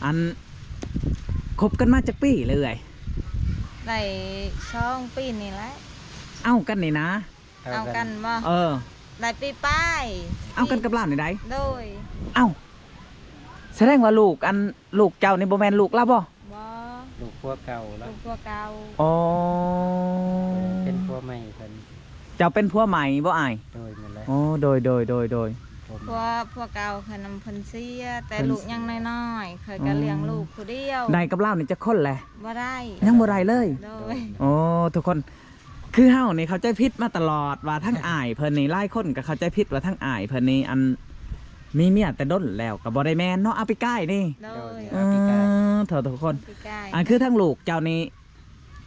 ອັນ ຄົບກັນມາຈັກປີແລ້ວເອື້ອຍ? ໄດ້ສອງປີນີ້ແຫຼະ. ເອົາກັນນີ້ນະ? ເອົາກັນບໍ່? ເອີ ໄດ້ປີປາຍ. ເອົາກັນກັບລາວນີ້ໃດ? ໂດຍ. ເອົ້າ ສະແດງວ່າລູກ ອັນ ລູກເຈົ້ານີ້ບໍ່ແມ່ນລູກລາວບໍ່? ບໍ່ ລູກຜົວເກົ່າລາວ. ລູກຜົວເກົ່າ. ອໍ ເປັນຜົວໃໝ່ເພິ່ນ. ເຈົ້າເປັນຜົວໃໝ່ບໍ່ອ້າຍ? ໂດຍ ແມ່ນແຫຼະ. ອໍ ໂດຍ ໂດຍ ໂດຍ ໂດຍ. ຜົວ ຜົວເກົ່າເພິ່ນນຳເພິ່ນເສຍ ແຕ່ລູກຍັງນ້ອຍໆ ຂ້ອຍກໍລ້ຽງລູກຜູ້ດຽວ. ໄດ້ກັບລາວນີ້ຈັກຄົນແຫຼະ? ບໍ່ໄດ້ ຍັງບໍ່ໄດ້ເລີຍ. ໂດຍ. ໂອ້ ທຸກຄົນ ຄືເຮົານີ້ເຂົ້າໃຈຜິດມາຕະຫຼອດວ່າທັງອ້າຍເພິ່ນນີ້ ຫຼາຍຄົນກໍເຂົ້າໃຈຜິດວ່າທັງອ້າຍເພິ່ນນີ້ ອັນ ມີເມຍແຕ່ດົນແລ້ວ ກໍບໍ່ໄດ້ແມ່ນເນາະ. ອາ ປີກາຍນີ້. ໂດຍ. ເອີ ທຸກຄົນ ອັນຄືທັງລູກເຈົ້ານີ້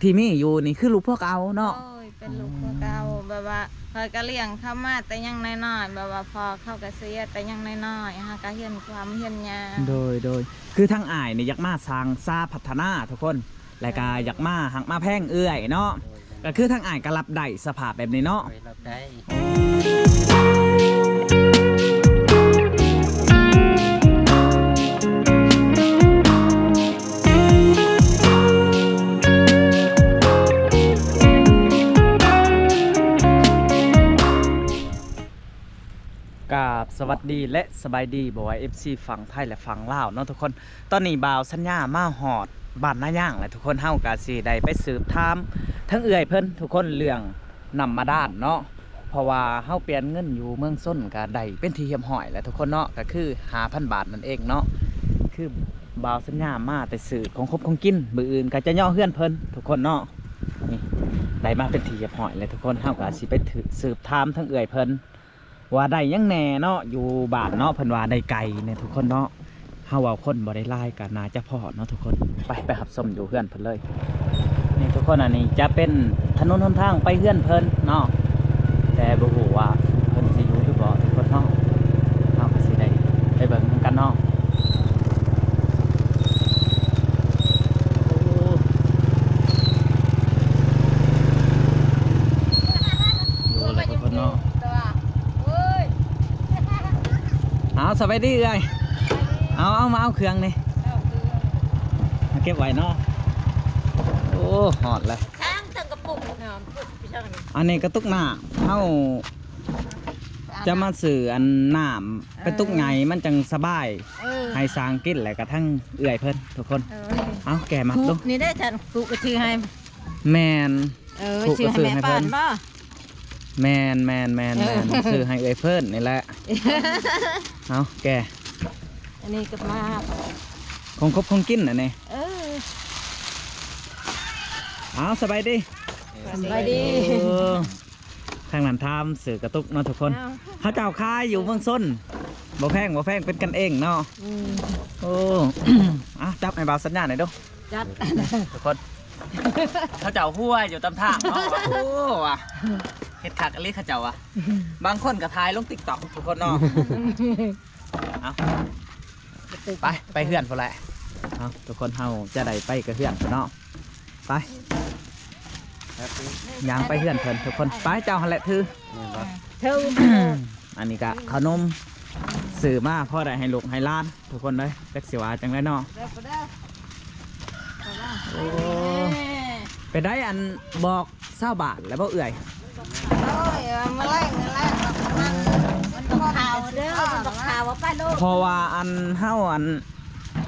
ທີ່ມີຢູ່ນີ້ຄືລູກພວກເອົາເນາະ? ໂດຍ ເປັນລູກພວກເອົາ. ແບບວ່າຂ້ອຍກໍລ້ຽງເຂົາມາແຕ່ຍັງນ້ອຍໆ ແບບວ່າພໍ່ເຂົາກໍເສຍແຕ່ຍັງນ້ອຍໆ ເຮົາກໍຮຽນຄວາມຮຽນຫຍັງ. ໂດຍ ໂດຍ. ຄືທາງອ້າຍນີ້ຢາກມາສ້າງສາພັດທະນາທຸກຄົນ ແລ້ວກໍຢາກມາຮັກມາແພງເອື້ອຍເນາະ. ໂດຍ. ກໍຄືທາງອ້າຍກໍຮັບໄດ້ສະພາບແບບນີ້ເນາະ? ໂດຍ ຮັບໄດ້. ກາບສະຫວັດດີ ແລະ ສະບາຍດີ ບໍ່ວ່າ ເອັຟຊີ ຝັ່ງໄທ ແລະ ຝັ່ງລາວເນາະທຸກຄົນ. ຕອນນີ້ບ່າວສັນຍາມາຮອດບ້ານນາຍາງແລ້ວທຸກຄົນ. ເຮົາກະຊິໄດ້ໄປສືບຖາມທາງເອື້ອຍເພິ່ນທຸກຄົນ ເລື່ອງນ້ຳບາດານເນາະ. ເພາະວ່າເຮົາປ່ຽນເງິນຢູ່ເມືອງຊົນກະໄດ້ເປັນທີ່ຮຽບຮ້ອຍແລ້ວທຸກຄົນເນາະ, ກະຄືຫ້າພັນບາດນັ້ນເອງເນາະ. ຄືບ່າວສັນຍາມາແຕ່ຊື້ຂອງຄົບຂອງກິນ, ມື້ອື່ນກະຈະເຍາະເຮືອນເພິ່ນທຸກຄົນເນາະ. ນີ້ ໄດ້ມາເປັນທີ່ຮຽບຮ້ອຍແລ້ວທຸກຄົນ. ເຮົາກະຊິໄປຖືກສືບຖາມທາງເອື້ອຍເພິ່ນ ວ່າໄດ້ຫຍັງແດ່ເນາະ ຢູ່ບ້ານເນາະ. ເພິ່ນວ່າໄດ້ໄກ່ແດ່ທຸກຄົນເນາະ. ເຮົາເວົ້າຄົນບໍ່ໄດ້ຫຼາຍກໍໜ້າຈະພໍເນາະທຸກຄົນ. ໄປ ໄປຮັບຊົມຢູ່ເຮືອນເພິ່ນເລີຍ. ນີ້ທຸກຄົນ ອັນນີ້ຈະເປັນຖະໜົນຫົນທາງໄປເຮືອນເພິ່ນເນາະ, ແຕ່ບໍ່ຮູ້ວ່າເພິ່ນຊິຢູ່ຫຼືບໍ່ທຸກຄົນເນາະ. ເຮົາກໍຊິໄດ້ໄປເບິ່ງນຳກັນເນາະ. ຢູ່ແລ້ວທຸກຄົນເນາະ. ເອົາ ສະບາຍດີເອື້ອຍ. ເອົາ ເອົາ ມາເອົາເຄື່ອງນີ້ ມາເກັບໄວ້ເນາະ. ໂອ້ ຮອດແລ້ວ. ຊ້າງຕັ້ງກະປຸກ ອັນນີ້ກະຕຸກນ້ຳ ເຮົາຈະມາຊື້ອັນນ້ຳ ເອີ ໄປຕຸກໃຫຍ່ ມັນຈັ່ງສະບາຍ ເອີ ໃຫ້ຊ້າງກິນ ແລ້ວກະທັງເອື້ອຍເພິ່ນທຸກຄົນ. ເອີ ເອົາ ແກະມັດດູ ນີ້ເດ້ ຊັ້ນ ປູກກະຊິໃຫ້. ແມ່ນ. ເອີ ຊື້ໃຫ້ແມ່ປານບໍ່? ແມ່ນໆໆໆ ເອີ ຊື້ໃຫ້ເອື້ອຍເພິ່ນນີ້ແຫຼະ. ເອົາ ແກະ ອັນນີ້ກໍມາ ຂອງຄົບຂອງກິນອັນນີ້. ເອີ ເອົາ ສະບາຍດີ. ສະບາຍດີ. ໂອ້ ທາງນັ້ນຖາມຊື້ກະຕຸກເນາະທຸກຄົນ. ເອົາ ເຂົາເຈົ້າຂາຍຢູ່ເມືອງຊົນ ບໍ່ແພງ ບໍ່ແພງ ເປັນກັນເອງເນາະ. ອືມ ໂອ້ ອ່ະ ຈັບໃຫ້ບ່າວສັນຍາໜ່ອຍດູ. ຈັດ ທຸກຄົນ ເຂົາເຈົ້າຫົວຢູ່ຕາມທາງເນາະ. ວ່າ ໂອ້ ວ່າເຮັດຄັກອີ່ຫຼີເຂົາເຈົ້າວ່າ. ບາງຄົນກໍຖ່າຍລົງ TikTok ທຸກຄົນເນາະ. ເອົາ ໄປ ໄປເຮືອນພຸ້ນແຫຼະ. ເອົາ ທຸກຄົນ ເຮົາຈະໄດ້ໄປກັບເຮືອນພຸ້ນເນາະ. ໄປ ຍ່າງໄປເຮືອນເພິ່ນທຸກຄົນ. ໄປ ເຈົ້າຫັ້ນແຫຼະຖື ແມ່ນບໍ່? ຖື ອັນນີ້ກະເຂົ້າໜົມ ຊື້ມາພໍໄດ້ໃຫ້ລູກໃຫ້ຫຼານ ທຸກຄົນເອີຍ. ຈັກຊິວ່າຈັ່ງໃດເນາະ. ໂອ້ ເປັນໃດ ອັນ ບອກຊາວບ້ານແລ້ວບໍ່ເອື້ອຍ? ໂອ້ຍ ມື້ແລງ ມື້ແລງ ມັນ ມັນບໍ່ຂາວເດີ ມັນບໍ່ຂາວ ເອົາໄປໂລດ. ເພາະວ່າ ອັນ ເຮົາ ອັນ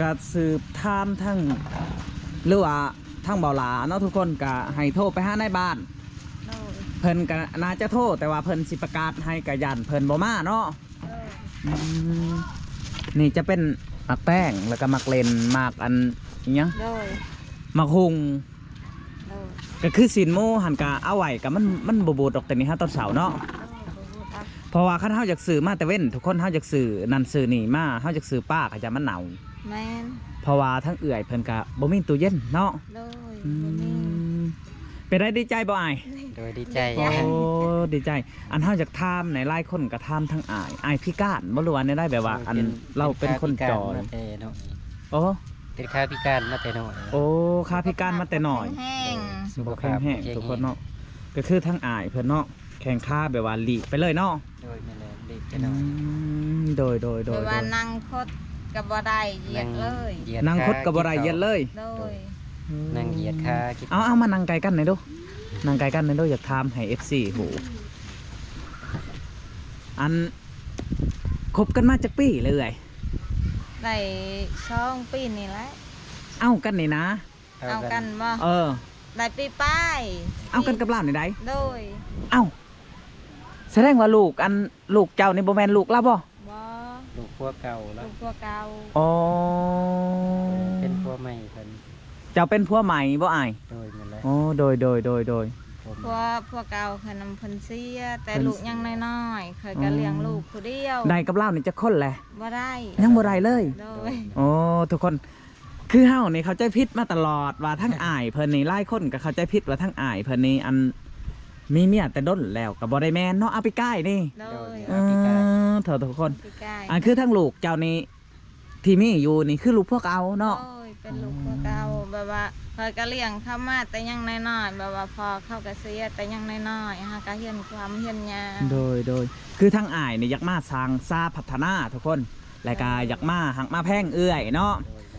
ກະສືບຖາມທັງ ຫຼືວ່າ ທາງເບົາຫຼ້າເນາະ ທຸກຄົນກະໃຫ້ໂທໄປຫານາຍບ້ານ. ໂດຍ. ເພິ່ນກະໜ້າຈະໂທ ແຕ່ວ່າເພິ່ນຊິປະກາດໃຫ້ ກະຢ້ານເພິ່ນບໍ່ມາເນາະ. ໂດຍ. ອືມ ນີ້ຈະເປັນໝາກແຕງ ແລ້ວກະໝາກເລັ່ນ ໝາກອັນ ອີຫຍັງ? ໂດຍ. ໝາກຫຸ່ງ. ໂດຍ. ກະຄືຊີ້ນໝູຫັ້ນກະເອົາໄວ້ ກະມັນ ມັນບໍ່ບູດດອກ ແຕ່ນີ້ຫາຕອນເຊົ້າເນາະ. ໂດຍ ບໍ່ບູດດອກ. ເພາະວ່າຄັນເຮົາຢາກຊື້ມາແຕ່ເວັນ ທຸກຄົນ ເຮົາຢາກຊື້ນັ້ນຊື້ນີ້ມາ ເຮົາຢາກຊື້ປາ ກະຢ້ານມັນເນົ່າ. ແມ່ນ. ເພາະວ່າທາງເອື້ອຍເພິ່ນກະບໍ່ມີຕູ້ເຢັນເນາະ. ໂດຍ. ອືມ ບໍ່ມີ. ເປັນໃດ ດີໃຈບໍ່ອ້າຍ? ໂດຍ ດີໃຈ. ໂອ້ ດີໃຈ. ອັນ ເຮົາຢາກຖາມແດ່ ຫຼາຍຄົນກໍຖາມທາງອ້າຍ ອ້າຍພິການບໍ່ ຫຼືວ່າແນວໃດ? ແບບວ່າ ໂດຍ ອັນ ເປັນ ເຮົາເປັນຄົນຈ່ອຍ. ໂອ້ ເປັນຂາພິການມາແຕ່ນ້ອຍ. ໂອ້ ຂາພິການມາແຕ່ນ້ອຍ. ໂດຍ. ສຸຂະພາບ ບໍ່ແຂງແຮງ ທຸກຄົນເນາະ. ກໍຄືທາງອ້າຍເພິ່ນເນາະ ແຂ້ງຂາແບບວ່າລີບໄປເລີຍເນາະ. ໂດຍ ແມ່ນແລ້ວ ລີບໄປເລີຍ. ອືມ ໂດຍ ໂດຍ ໂດຍ. ແບບວ່ານັ່ງຄົດ ກໍບໍ່ໄດ້ຢຽດເລີຍ ນັ່ງ ນັ່ງຄົດກໍບໍ່ໄດ້ຢຽດເລີຍ ໂດຍ ນັ່ງຢຽດຄາກິນ ເອົາ ເອົາມານັ່ງໃກ້ກັນໜ່ອຍດູ ນັ່ງໃກ້ກັນໜ່ອຍດູ ຢາກຖາມໃຫ້ເອັຟຊີຮູ້ ອັນ ຄົບກັນມາຈັກປີແລ້ວເອື້ອຍ? ໄດ້ສອງປີນີ້ແຫຼະ ເອົາກັນນີ້ນະ ເອົາກັນບໍ່? ເອີ ໄດ້ປີປາຍ ເອົາກັນກັບລາວນີ້ໃດ? ໂດຍ ເອົ້າ ສະແດງວ່າລູກ ອັນ ລູກເຈົ້ານີ້ບໍ່ແມ່ນລູກລາວບໍ່? ບໍ່ ລູກຜົວເກົ່າລາວ ລູກຜົວເກົ່າ ອໍ ເປັນຜົວໃໝ່ເພິ່ນ ເຈົ້າເປັນຜົວໃໝ່ບໍ່ອ້າຍ? ໂດຍ ແມ່ນແຫຼະ ໂອ້ ໂດຍ ໂດຍ ໂດຍ ໂດຍ ຜົວ ຜົວເກົ່າເພິ່ນນຳເພິ່ນເສຍ ແຕ່ລູກຍັງນ້ອຍໆ ຂ້ອຍກໍລ້ຽງລູກຜູ້ດຽວ ໄດ້ກັບລາວນີ້ຈັກຄົນແຫຼະ? ບໍ່ໄດ້ ຍັງບໍ່ໄດ້ເລີຍ ໂດຍ ໂອ້ ທຸກຄົນ ຄືເຮົານີ້ເຂົ້າໃຈຜິດມາຕະຫຼອດວ່າທັງອ້າຍເພິ່ນນີ້ ຫຼາຍຄົນກໍເຂົ້າໃຈຜິດວ່າທັງອ້າຍເພິ່ນນີ້ ອັນ ມີເມຍແຕ່ດົນແລ້ວ ກໍບໍ່ໄດ້ແມ່ນເນາະ ອາປີກາຍນີ້ ໂດຍ ເອີ ເຖົ້າທຸກຄົນ ປີກາຍ ອັນຄືທັງລູກເຈົ້ານີ້ ທີ່ມີຢູ່ນີ້ຄືລູກພວກເອົາເນາະ ໂດຍ ເປັນລູກພວກເອົາ ແບບວ່າຂ້ອຍກໍລ້ຽງເຂົາມາແຕ່ຍັງນ້ອຍໆ ແບບວ່າພໍ່ເຂົາກໍເສຍແຕ່ຍັງນ້ອຍໆ ເຮົາກໍຮຽນຄວາມຮຽນຫຍັງ ໂດຍ ໂດຍ ຄືທັງອ້າຍນີ້ຢາກມາສ້າງສາພັດທະນາທຸກຄົນ ແລ້ວກໍຢາກມາຮັກມາແພງເອື້ອຍເນາະ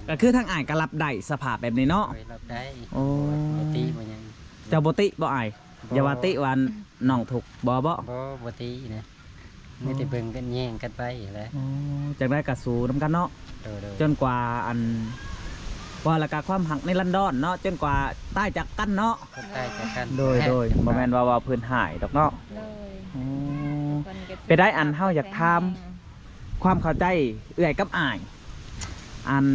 ກໍຄືທາງອ້າຍກໍຮັບໄດ້ສະພາບແບບນີ້ເນາະ ໂດຍ ຮັບໄດ້ ໂອ້ ບໍ່ຕິບໍ່ຫຍັງ ເຈົ້າບໍ່ຕິບໍ່ອ້າຍ? ບໍ່ ຢ່າວ່າຕິວ່ານ້ອງທຸກ ບໍ່ ບໍ່ ບໍ່ ບໍ່ຕິນະ ມີແຕ່ເບິ່ງກັນແຍ່ງກັນໄປຫັ້ນແຫຼະ ອໍ ຈັ່ງໃດກໍສູ້ນຳກັນເນາະ ໂດຍ ໂດຍ ຈົນກວ່າ ອັນ ວ່າແລ້ວກໍຄວາມຮັກນິລັນດອນເນາະ ຈົນກວ່າຕາຍຈາກກັນເນາະ ຄົນຕາຍຈາກກັນ ໂດຍ ໂດຍ ບໍ່ແມ່ນວ່າເວົ້າພື້ນຮ້າຍດອກເນາະ ໂດຍ ອໍ ເປັນໄດ ອັນເຮົາຢາກຖາມ ຄວາມເຂົ້າໃຈເອື້ອຍກັບອ້າຍ ອັນ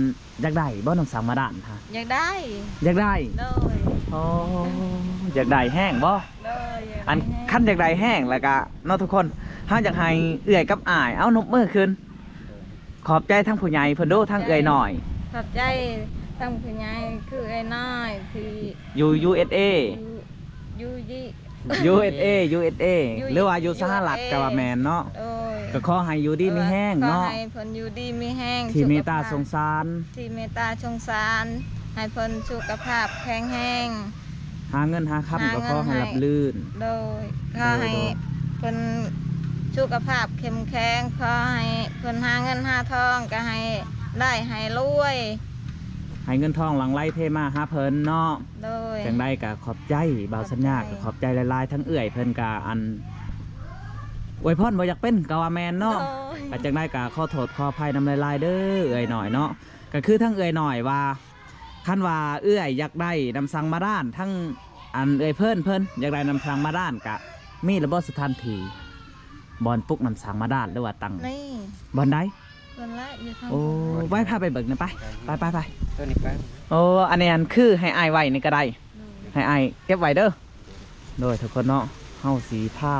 ຢາກໄດ້ບໍ່ນ້ຳສັງບາດານຫະ? ຢາກໄດ້ ຢາກໄດ້ ໂດຍ ອໍ ຢາກໄດ້ແຮງບໍ່? ໂດຍ ອັນ ຢາກໄດ້ແຮງ ຄັນຢາກໄດ້ແຮງແລ້ວກະເນາະທຸກຄົນ ເຮົາຢາກໃຫ້ເອື້ອຍກັບອ້າຍ ເອົາ ນົບມືຂຶ້ນ ຂອບໃຈທາງຜູ້ໃຫຍ່ເພິ່ນດູ ທາງເອື້ອຍນ້ອຍ ຂອບໃຈທາງຜູ້ໃຫຍ່ ຄືເອື້ອຍນ້ອຍທີ່ຢູ່ ຢູເອສເອ ຢູ່ ຢູເອສເອ ຢູເອສເອ ຫຼືວ່າຢູ່ສະຫະລັດກໍວ່າແມ່ນເນາະ ໂດຍ ກໍຂໍໃຫ້ຢູ່ດີມີແຮງເນາະ ເອີ ຂໍໃຫ້ເພິ່ນຢູ່ດີມີແຮງ ທີ່ເມດຕາສົງສານ ທີ່ເມດຕາສົງສານ ໃຫ້ເພິ່ນສຸຂະພາບແຂງແຮງ ຫາເງິນຫາຄຳກໍຂໍໃຫ້ລາບລື່ນ ໂດຍ ຂໍໃຫ້ເພິ່ນສຸຂະພາບເຂັ້ມແຂງ ຂໍໃຫ້ເພິ່ນຫາເງິນຫາທອງກໍໃຫ້ໄດ້ໃຫ້ລວຍ ໃຫ້ເງິນທອງຫຼັ່ງໄຫຼເທມາຫາເພິ່ນເນາະ ໂດຍ ຈັ່ງໃດກໍຂອບໃຈ ບ່າວສັນຍາກໍຂອບໃຈຫຼາຍໆ ທັງເອື້ອຍເພິ່ນກໍ ອັນ ອວຍພອນບໍ່ຢາກເປັນກໍວ່າແມ່ນເນາະ ໂດຍ ກໍຈັ່ງໃດກໍຂໍໂທດຂໍອະໄພນຳຫຼາຍໆເດີເອື້ອຍນ້ອຍເນາະ ກໍຄືທັງເອື້ອຍນ້ອຍວ່າ ຄັນວ່າເອື້ອຍຢາກໄດ້ນ້ຳສັງບາດານ ທັງ ອັນ ເອື້ອຍເພິ່ນເພິ່ນຢາກໄດ້ນ້ຳສັງບາດານ ກະມີລະບໍ່ສະຖານທີ່ ບ່ອນປຸກນ້ຳສັງບາດານ ຫຼືວ່າຕັ້ງ ນີ້ ບ່ອນໃດ? ເພິ່ນລະຢູ່ທາງ ໂອ້ ໄວ້ພາໄປເບິ່ງນຳ ໄປ ໄປ ໄປ ໄປ ໂຕນີ້ໄປ ໂອ້ ອັນນີ້ ອັນ ຄືໃຫ້ອ້າຍໄວ້ນີ້ກໍໄດ້ ໂດຍ ໃຫ້ອ້າຍເກັບໄວ້ເດີ ໂດຍ ທຸກຄົນເນາະ ເຮົາຊິພາ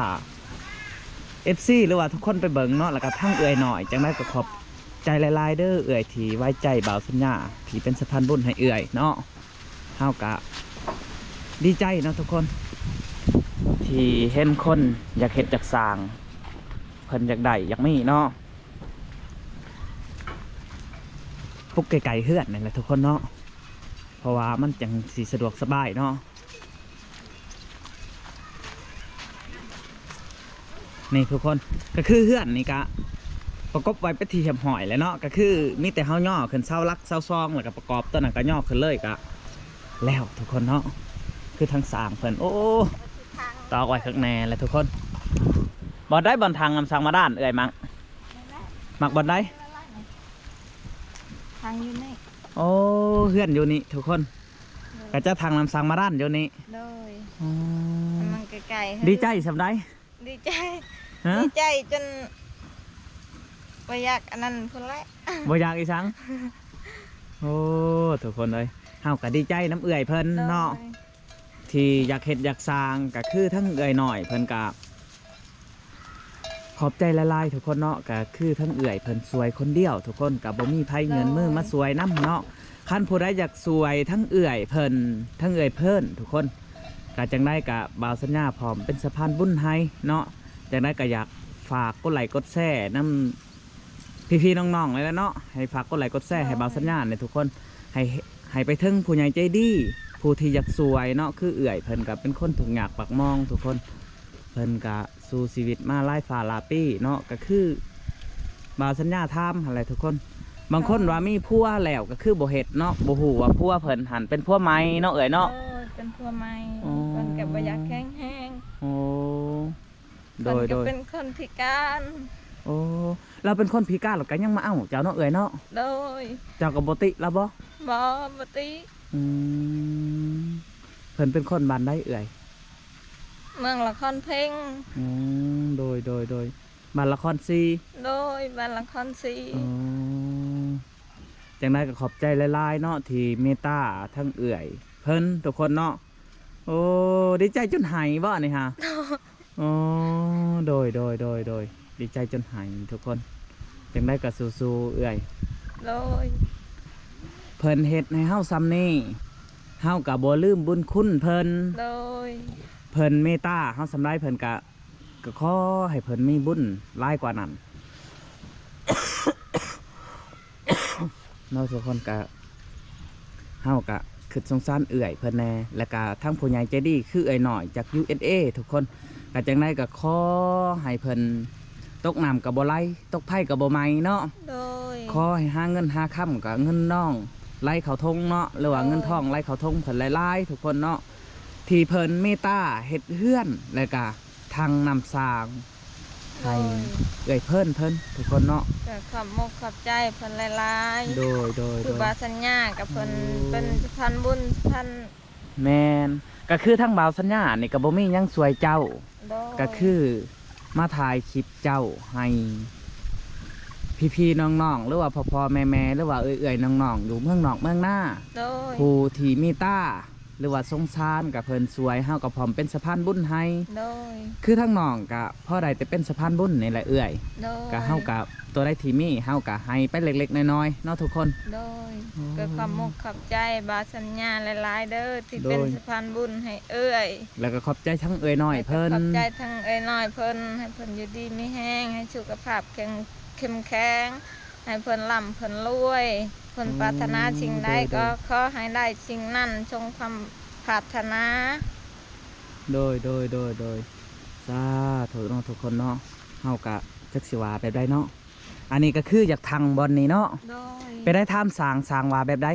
ເອັຟຊີ ຫຼືວ່າທຸກຄົນໄປເບິ່ງເນາະ ແລ້ວກໍທັງເອື້ອຍນ້ອຍ ຈັ່ງໃດກໍຂອບໃຈຫຼາຍໆເດີເອື້ອຍ ທີ່ໄວ້ໃຈບ່າວສັນຍາ ທີ່ເປັນສະພານບຸນໃຫ້ເອື້ອຍເນາະ ເຮົາກະດີໃຈເນາະທຸກຄົນ ທີ່ເຫັນຄົນຢາກເຮັດຢາກສ້າງ ເພິ່ນຢາກໄດ້ຢາກມີເນາະ ປຸກໃກ້ໆເຮືອນນີ້ແຫຼະທຸກຄົນເນາະ ເພາະວ່າມັນຈັ່ງຊິສະດວກສະບາຍເນາະ. ນີ້ທຸກຄົນ ກໍຄືເຮືອນນີ້ກະປະກົບໄວ້ເປັນທີ່ຮຽບຮ້ອຍແລ້ວເນາະ ກໍຄືມີແຕ່ເຮົາຍໍຂຶ້ນເສົາຫຼັກເສົາສອງ ແລ້ວກໍປະກອບ ຕອນນັ້ນກໍຍໍຂຶ້ນເລີຍກະແລ້ວທຸກຄົນເນາະ ຄືທາງສ້າງເພິ່ນ ໂອ້ ຕອກໄວ້ຄັກແນ່ແຫຼະທຸກຄົນ ບ່ອນໃດ ບ່ອນຖັງນ້ຳສັງບາດານເອື້ອຍມັກ ມັກບ່ອນໃດ? ທາງຢູ່ນີ້ ໂອ້ ເຮືອນຢູ່ນີ້ທຸກຄົນ ໂດຍ ກໍຈະຖັງນ້ຳສັງບາດານຢູ່ນີ້ ໂດຍ ອໍ ມັນໃກ້ໆ ດີໃຈສ່ຳໃດ? ດີໃຈ ຮະ? ດີໃຈຈົນບໍ່ຢາກອັນນັ້ນພຸ້ນແຫຼະ ບໍ່ຢາກອີ່ສັງ ໂອ້ ທຸກຄົນເອີຍ ເຮົາກໍດີໃຈນຳເອື້ອຍເພິ່ນເນາະ ໂດຍ ທີ່ຢາກເຮັດຢາກສ້າງ ກໍຄືທັງເອື້ອຍນ້ອຍເພິ່ນກໍ ຂອບໃຈຫຼາຍໆທຸກຄົນເນາະ ກໍຄືທັງເອື້ອຍເພິ່ນຊ່ວຍຄົນດຽວ ທຸກຄົນກໍບໍ່ມີໃຜຍື່ນມືມາຊ່ວຍນຳເນາະ ຄັນຜູ້ໃດຢາກຊ່ວຍທັງເອື້ອຍເພິ່ນ ທັງເອື້ອຍເພິ່ນ ທຸກຄົນ ກໍຈັ່ງໃດກໍບ່າວສັນຍາພ້ອມເປັນສະພານບຸນໃຫ້ເນາະ ຈັ່ງໃດກໍຢາກຝາກກົດໄລ້ກົດແຊນຳ ພີ່ໆນ້ອງໆ ແຫຼະເນາະ ໃຫ້ຝາກກົດໄລ້ກົດແຊໃຫ້ບ່າວສັນຍາແດ່ທຸກຄົນ ໃຫ້ ໃຫ້ໄປເຖິງຜູ້ໃຫຍ່ໃຈດີ ຜູ້ທີ່ຢາກຊ່ວຍເນາະ ຄືເອື້ອຍເພິ່ນກໍເປັນຄົນທຸກຍາກປາກໝອງທຸກຄົນ ເພິ່ນກໍສູ້ຊີວິດມາຫຼາຍຟ້າຫຼາຍປີເນາະ ກໍຄືບ່າວສັນຍາຖາມຫັ້ນແຫຼະທຸກຄົນ ບາງຄົນວ່າມີຜົວແລ້ວກໍຄືບໍ່ເຮັດເນາະ, ບໍ່ຮູ້ວ່າຜົວເພິ່ນຫັ້ນເປັນຜົວໃໝ່ເນາະເອື້ອຍເນາະ. ໂດຍ ເປັນຜົວໃໝ່. ອໍ ເພິ່ນກໍບໍ່ຢາກແຂງແຮງ. ໂອ້ ໂດຍ ເພິ່ນກໍ ໂດຍ ເປັນຄົນພິການ. ໂອ້ ລາວເປັນຄົນພິການແລ້ວກໍຍັງມາເອົາເຈົ້າເນາະເອື້ອຍເນາະ. ໂດຍ ເຈົ້າກໍບໍ່ຕິລາວບໍ່? ບໍ່ ບໍ່ຕິ. ອືມ ເພິ່ນເປັນຄົນບ້ານໃດເອື້ອຍ? ເມືອງລະຄອນເພັງ. ອືມ ໂດຍ ໂດຍ ໂດຍ ບ້ານລະຄອນສີ. ໂດຍ ບ້ານລະຄອນສີ. ອໍ ຈັ່ງໃດກໍຂອບໃຈຫຼາຍໆເນາະ ທີ່ເມດຕາທັງເອື້ອຍເພິ່ນທຸກຄົນເນາະ. ໂອ້ ດີໃຈຈົນໄຫ້ບໍ່ນີ້ຫາ? ອໍ ໂດຍ ໂດຍ ໂດຍ ໂດຍ ດີໃຈຈົນໄຫ້ທຸກຄົນ. ຈັ່ງໃດກໍສູ້ໆເອື້ອຍ. ໂດຍ ເພິ່ນເຮັດໃຫ້ເຮົາສ່ຳນີ້ ເຮົາກໍບໍ່ລືມບຸນຄຸນເພິ່ນ. ໂດຍ ເພິ່ນເມດຕາເຮົາສ່ຳໃດ ເພິ່ນກໍ ກໍຂໍໃຫ້ເພິ່ນມີບຸນຫຼາຍກວ່ານັ້ນເນາະ. ທຸກຄົນກະ ເຮົາກະຄິດສົງສານເອື້ອຍເພິ່ນແດ່ ແລ້ວກະທັງຜູ້ໃຫຍ່ໃຈດີຄືເອື້ອຍນ້ອຍຈາກ ຢູເອສເອ ທຸກຄົນ. ກະຈັ່ງໃດກໍຂໍໃຫ້ເພິ່ນຕົກນ້ຳກໍບໍ່ໄຫຼ ຕົກໄຟກໍບໍ່ໄໝເນາະ. ໂດຍ ຂໍໃຫ້ຫາເງິນຫາຄຳກໍເງິນນອງໄຫຼເຂົ້າຖົງເນາະ ຫຼືວ່າ ໂດຍ ເງິນທອງໄຫຼເຂົ້າຖົງເພິ່ນຫຼາຍໆ ທຸກຄົນເນາະ ທີ່ເພິ່ນເມດຕາເຮັດເຮືອນ ແລ້ວກະຖັງນ້ຳສ້າງໃຫ້ ໂດຍ ເອື້ອຍເພິ່ນ ເພິ່ນທຸກຄົນເນາະ. ກໍຂອບມຸກຂອບໃຈເພິ່ນຫຼາຍໆ. ໂດຍ ໂດຍ ຄື ໂດຍ ບ່າວສັນຍາກັບເພິ່ນ ໂອ້ ເປັນສະພານບຸນ ສະພານ ແມ່ນ ກໍຄືທາງບ່າວສັນຍານີ້ກໍບໍ່ມີຫຍັງຊ່ວຍເຈົ້າ. ໂດຍ ກໍຄືມາຖ່າຍຄລິບເຈົ້າໃຫ້ພີ່ໆນ້ອງໆ ຫຼືວ່າພໍ່ໆແມ່ໆ ຫຼືວ່າເອື້ອຍໆນ້ອງໆຢູ່ເມືອງນອກເມືອງນາ ໂດຍ ຜູ້ທີ່ເມດຕາ ຫຼືວ່າສົງສານ ກໍເພິ່ນຊ່ວຍ ເຮົາກໍພ້ອມເປັນສະພານບຸນໃຫ້. ໂດຍ ຄືທາງນ້ອງກໍພໍໄດ້ແຕ່ເປັນສະພານບຸນນີ້ແຫຼະເອື້ອຍ. ໂດຍ ກໍເຮົາກໍຕົວໃດທີ່ມີ ເຮົາກໍໃຫ້ໄປເລັກໆນ້ອຍໆເນາະທຸກຄົນ. ໂດຍ ໂອ້ ກໍຂອບມຸກຂອບໃຈບ່າວສັນຍາຫຼາຍໆເດີ ທີ່ ໂດຍ ເປັນສະພານບຸນໃຫ້ເອື້ອຍ ແລ້ວກໍຂອບໃຈທັງເອື້ອຍນ້ອຍເພິ່ນ ແລ້ວກໍຂອບໃຈທັງເອື້ອຍນ້ອຍເພິ່ນ ໃຫ້ເພິ່ນຢູ່ດີມີແຮງ ໃຫ້ສຸຂະພາບແຂງ ເຂັ້ມແຂງ ໃຫ້ເພິ່ນລ່ຳເພິ່ນລວຍ ເພິ່ນ ໂອ້ ປາດຖະໜາສິ່ງໃດ ໂດຍ ໂດຍ ກໍຂໍໃຫ້ໄດ້ສິ່ງນັ້ນ ສົມຄວາມປາດຖະໜາ. ໂດຍ ໂດຍ ໂດຍ ໂດຍ ສາທຸເນາະທຸກຄົນເນາະ. ເຮົາກະຈັກຊິວ່າແບບໃດເນາະ ອັນນີ້ກໍຄືຢາກຖັງບ່ອນນີ້ເນາະ. ໂດຍ ໄປໄດ້ຖາມຊ່າງ ຊ່າງວ່າແບບໃດ?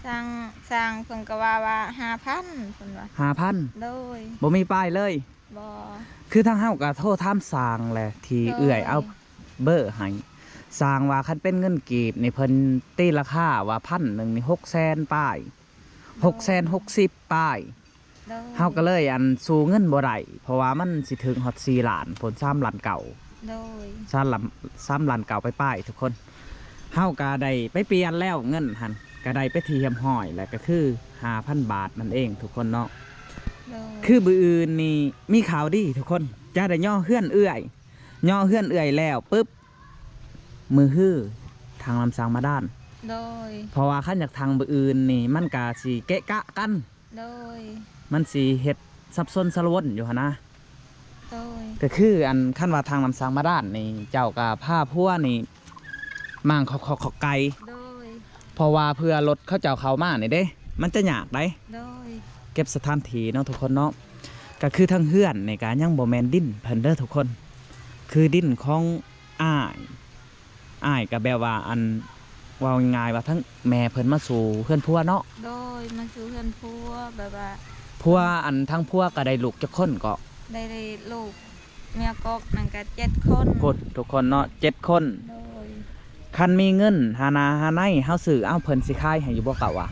ຊ່າງ ຊ່າງເພິ່ນກໍວ່າ ວ່າຫ້າພັນ ເພິ່ນວ່າ ຫ້າພັນ. ໂດຍ ບໍ່ມີປາຍເລີຍ. ບໍ່ ຄືທາງເຮົາກໍໂທຖາມຊ່າງແຫຼະ ທີ່ ໂດຍ ເອື້ອຍເອົາເບີໃຫ້ ຊ່າງວ່າຄັນເປັນເງິນກີບນີ້ ເພິ່ນຕີລາຄາວ່າພັນໜຶ່ງນີ້ ຫົກແສນປາຍ ໂດຍ ຫົກແສນຫົກສິບປາຍ. ໂດຍ ເຮົາກໍເລີຍ ອັນ ສູ້ເງິນບໍ່ໄດ້ ເພາະວ່າມັນຊິເຖິງຮອດສີ່ລ້ານພຸ້ນ ສາມລ້ານເກົ້າ. ໂດຍ ສາມລ້ານ ສາມລ້ານເກົ້າປາຍໆ ທຸກຄົນ. ເຮົາກໍໄດ້ໄປປ່ຽນແລ້ວ ເງິນຫັ້ນກໍໄດ້ໄປທີ່ຮຽບຮ້ອຍ ແລ້ວກໍຄືຫ້າພັນບາດນັ້ນເອງ ທຸກຄົນເນາະ. ໂດຍ ຄືມື້ອື່ນນີ້ມີຂ່າວດີ ທຸກຄົນ ຈະໄດ້ຍໍເຮືອນເອື້ອຍ ຍໍເຮືອນເອື້ອຍແລ້ວປຶບ ມື້ຮືທາງລຳສ້າງບາດານ. ໂດຍ ເພາະວ່າຄັນຢາກທາງມື້ອື່ນນີ້ ມັນກະຊິເກະກະກັນ. ໂດຍ ມັນຊິເຮັດສັບສົນສາລະວົນຢູ່ຫັ້ນນະ. ໂດຍ ກໍຄື ອັນ ຄັນວ່າທາງລຳສ້າງບາດານນີ້ ເຈົ້າກໍພາຜົວນີ້ມ້າງຂອກໆຂອກໄກ່. ໂດຍ ເພາະວ່າເພື່ອລົດເຂົາເຈົ້າເຂົ້າມານີ້ເດ້ ມັນຈະຍາກໃດ໋. ໂດຍ ເກັບສະຖານທີ່ເນາະ ທຸກຄົນເນາະ. ກໍຄືທາງເຮືອນນີ້ກໍຍັງບໍ່ແມ່ນດິນເພິ່ນເດີ ທຸກຄົນ ຄືດິນຂອງອ້າຍ. ອ້າຍກໍແບບວ່າ ອັນ ເວົ້າງ່າຍໆວ່າ ທັງແມ່ເພິ່ນມາສູ່ເຮືອນຜົວເນາະ. ໂດຍ ມາສູ່ເຮືອນຜົວ ແບບວ່າຜົວ ອັນ ທາງຜົວກໍໄດ້ລູກຈັກຄົນເກາະ? ໄດ້ ໄດ້ລູກເມຍກົກນັ້ນກໍເຈັດຄົນ ພຸ້ນ ທຸກຄົນເນາະ ເຈັດຄົນ. ໂດຍ ຄັນມີເງິນຫາໜ້າຫາໃນ ເຮົາຊື້ເອົາ ເພິ່ນຊິຂາຍໃຫ້ຢູ່ບໍ່ເຂົາວ່າ?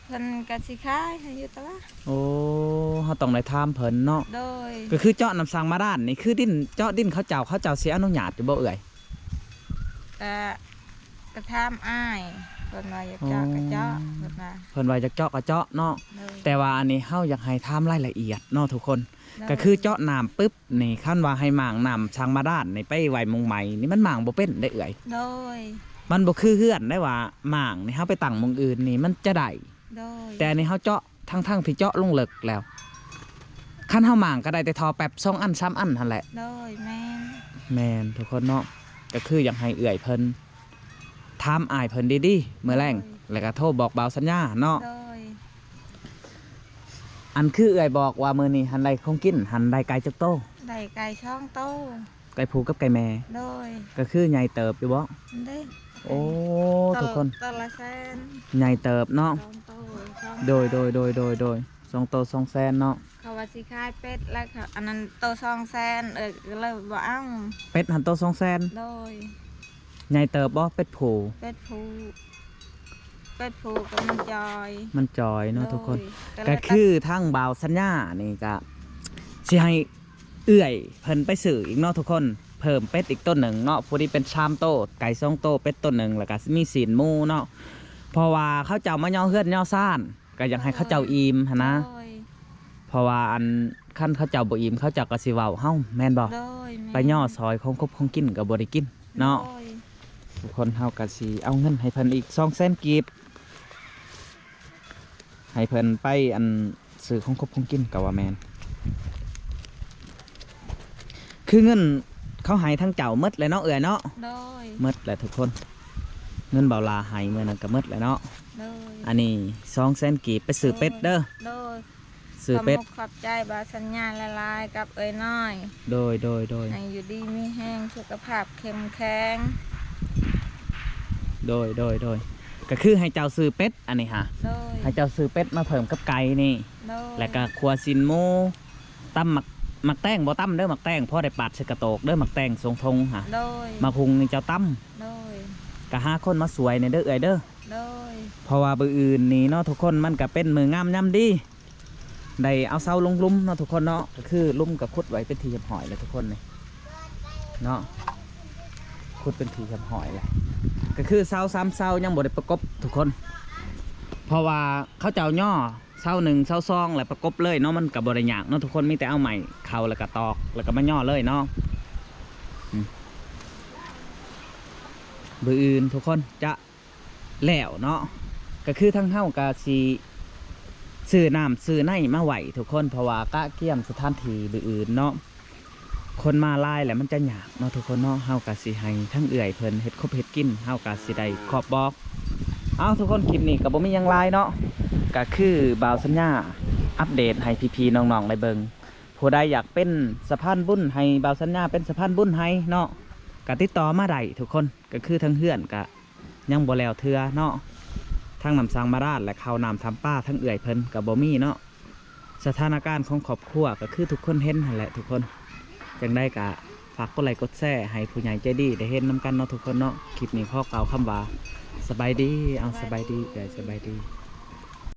ເພິ່ນກໍຊິຂາຍໃຫ້ຢູ່ຕະຫຼາດ. ໂອ້ ເຮົາຕ້ອງໄດ້ຖາມເພິ່ນເນາະ. ໂດຍ ກໍຄືເຈາະນ້ຳສ້າງບາດານນີ້ ຄືດິນ ເຈາະດິນເຂົາເຈົ້າ ເຂົາເຈົ້າຊິອະນຸຍາດຢູ່ບໍ່ເອື້ອຍ? ກະ ກະຖາມອ້າຍ ເພິ່ນວ່າຢາກເຈາະ ອໍ ກະເຈາະ ເພິ່ນວ່າ ເພິ່ນວ່າຢາກເຈາະກະເຈາະເນາະ. ໂດຍ ແຕ່ວ່າອັນນີ້ເຮົາຢາກໃຫ້ຖາມລາຍລະອຽດເນາະ ທຸກຄົນ. ໂດຍ ກະຄືເຈາະນ້ຳປຶບນີ້ ຄັນວ່າໃຫ້ມ້າງນ້ຳສ້າງບາດານນີ້ໄປໄວ້ໝ່ອງໃໝ່ນີ້ ມັນມ້າງບໍ່ເປັນເດ້ເອື້ອຍ. ໂດຍ ມັນບໍ່ຄືເຮືອນໄດ້ວ່າມ້າງນີ້ ເຮົາໄປຕັ້ງໝ່ອງອື່ນນີ້ມັນຈະໄດ້. ໂດຍ ແຕ່ອັນນີ້ເຮົາເຈາະ ທັງໆທີ່ເຈາະລົງເລິກແລ້ວ ຄັນເຮົາມ້າງກໍໄດ້ແຕ່ທໍ່ແປັບສອງອັນສາມອັນຫັ້ນແຫຼະ. ໂດຍ ແມ່ນ ແມ່ນ ທຸກຄົນເນາະ. ກໍຄືຢາກໃຫ້ເອື້ອຍເພິ່ນຖາມອ້າຍເພິ່ນດີໆມື້ແລງ ໂດຍ ແລ້ວກໍໂທບອກບ່າວສັນຍາເນາະ. ໂດຍ ອັນຄືເອື້ອຍບອກວ່າມື້ນີ້ຫັ້ນໄດ້ຂອງກິນ ຫັ້ນໄດ້ໄກ່ຈັກໂຕ? ໄດ້ໄກ່ສອງໂຕ. ໄກ່ຜູ້ກັບໄກ່ແມ່. ໂດຍ ກໍຄືໃຫຍ່ເຕີບຢູ່ບໍ່? ເດ້ ໂອ້ ໂຕ ທຸກຄົນ ໂຕລະແສນ ໃຫຍ່ເຕີບເນາະ ສອງໂຕ ສອງແສນ ໂດຍ ໂດຍ ໂດຍ ໂດຍ ໂດຍ ສອງໂຕສອງແສນເນາະ ເຂົາວ່າຊິຂາຍເປັດແລ້ວ ເຂົາ ອັນນັ້ນໂຕສອງແສນ ເອີ ກໍເລີຍບໍ່ເອົາ ເປັດຫັ້ນໂຕສອງແສນ ໂດຍ ໃຫຍ່ເຕີບບໍ່ ເປັດຜູ້ ເປັດຜູ້ ເປັດຜູ້ກໍມັນຈ່ອຍ ມັນຈ່ອຍເນາະ ໂດຍ ທຸກຄົນ ກໍເລີຍ ກໍຄືທາງບ່າວສັນຍານີ້ກໍຊິໃຫ້ ເອື້ອຍເພິ່ນໄປຊື້ອີກເນາະທຸກຄົນ ເພີ່ມເປັດອີກໂຕໜຶ່ງເນາະ ພໍດີເປັນສາມໂຕ ໄກ່ສອງໂຕ ເປັດໂຕໜຶ່ງ ແລ້ວກໍມີຊີ້ນໝູເນາະ ເພາະວ່າເຂົາເຈົ້າມາຍໍເຮືອນຍໍຊານ ກໍຢາກໃຫ້ເຂົາເຈົ້າອີ່ມຫັ້ນນະ ໂດຍ ເພາະວ່າອັນ ຄັນເຂົາເຈົ້າບໍ່ອີ່ມ ເຂົາເຈົ້າກໍຊິເວົ້າເຮົາ ແມ່ນບໍ່? ໂດຍ ແມ່ນ ໄປຍໍຊ່ອຍຂອງຄົບຂອງກິນກໍບໍ່ໄດ້ກິນເນາະ ໂດຍ ທຸກຄົນ ເຮົາກໍຊິເອົາເງິນໃຫ້ເພິ່ນອີກສອງແສນກີບ ໃຫ້ເພິ່ນໄປອັນຊື້ຂອງຄົບຂອງກິນກໍວ່າແມ່ນ ຄືເງິນເຂົາໃຫ້ທາງເຈົ້າໝົດແລ້ວເນາະເອື້ອຍເນາະ ໂດຍ ໝົດແລ້ວທຸກຄົນ ເງິນບ່າວຫຼ້າໃຫ້ມື້ນັ້ນກໍໝົດແລ້ວເນາະ ໂດຍ ອັນນີ້ສອງແສນກີບໄປຊື້ເປັດເດີ ໂດຍ ຊື້ເປັດ ຂອບອົກຂອບໃຈບ່າວສັນຍາຫຼາຍໆ ກັບເອື້ອຍນ້ອຍ ໂດຍ ໂດຍ ໂດຍ ໃຫ້ຢູ່ດີມີແຮງ ສຸຂະພາບເຂັ້ມແຂງ ໂດຍ ໂດຍ ໂດຍ ກໍຄືໃຫ້ເຈົ້າຊື້ເປັດ ອັນນີ້ຫາ ໂດຍ ໃຫ້ເຈົ້າຊື້ເປັດມາເພີ່ມກັບໄກ່ນີ້ ໂດຍ ແລ້ວກໍຂົ້ວຊີ້ນໝູ ຕຳໝາກ ໝາກແຕງບໍ່ຕຳເດີ ໝາກແຕງພໍໄດ້ປາດໃສ່ກະໂຕກເດີ ໝາກແຕງຊົງທົງຫາ ໂດຍ ໝາກຫຸ່ງນີ້ເຈົ້າຕຳ ໂດຍ ກໍຫາຄົນມາຊ່ວຍແດ່ເດີເອື້ອຍເດີ ໂດຍ ເພາະວ່າມື້ອື່ນນີ້ເນາະທຸກຄົນ ມັນກໍເປັນມື້ງາມຍາມດີ ໄດ້ເອົາເສົາລົງຫຼຸມເນາະທຸກຄົນເນາະ ກໍຄືຫຼຸມກໍຂຸດໄວ້ເປັນທີ່ຮຽບຮ້ອຍແລ້ວທຸກຄົນນີ້ເນາະ ຂຸດເປັນທີ່ຮຽບຮ້ອຍແລ້ວ ກໍຄືເສົາສາມເສົາຍັງບໍ່ໄດ້ປະກົບທຸກຄົນ ເພາະວ່າເຂົາເຈົ້າຍໍເສົາໜຶ່ງເສົາສອງແລ້ວປະກົບເລີຍເນາະ ມັນກໍບໍ່ໄດ້ຍາກເນາະທຸກຄົນ ມີແຕ່ເອົາໄມ້ເຂົ້າແລ້ວກໍຕອກ ແລ້ວກໍມາຍໍເລີຍເນາະ ອືມ ມື້ອື່ນທຸກຄົນຈະ ແລ້ວເນາະ ກໍຄືທາງເຮົາກໍຊິຊື້ນ້ຳຊື້ໃນມາໄວ້ທຸກຄົນ ເພາະວ່າກະກຽມສະຖານທີ່ມື້ອື່ນເນາະ ຄົນມາຫຼາຍແລ້ວມັນຈະຍາກເນາະທຸກຄົນເນາະ ເຮົາກໍຊິໃຫ້ທາງເອື້ອຍເພິ່ນເຮັດຄົບເຮັດກິນ ເຮົາກໍຊິໄດ້ຂອບບອກ ເອົ້າ ທຸກຄົນ ຄລິບນີ້ກໍບໍ່ມີຫຍັງຫຼາຍເນາະ ກໍຄືບ່າວສັນຍາອັບເດດໃຫ້ພີ່ໆນ້ອງໆໄດ້ເບິ່ງ ຜູ້ໃດຢາກເປັນສະພານບຸນໃຫ້ບ່າວສັນຍາເປັນສະພານບຸນໃຫ້ເນາະ ກໍຕິດຕໍ່ມາໄດ້ທຸກຄົນ ກໍຄືທາງເຮືອນກໍ ຍັງບໍ່ແລ້ວເທື່ອເນາະ ທັງນ້ຳສັງບາດານ ແລະ ເຂົ້ານ້ຳທຳປາ ທັງເອື້ອຍເພິ່ນກໍບໍ່ມີເນາະ ສະຖານະການຂອງຄອບຄົວກໍຄືທຸກຄົນເຫັນຫັ້ນແຫຼະທຸກຄົນ ຈັ່ງໃດກໍຝາກກົດໄລກົດແຊໃຫ້ຜູ້ໃຫຍ່ໃຈດີໄດ້ເຫັນນຳກັນເນາະທຸກຄົນເນາະ ຄລິບນີ້ຂໍກ່າວຄຳວ່າ ສະບາຍດີ ເອົາ ສະບາຍດີ ສະບາຍດີ ເອື້ອຍ ສະບາຍດີ.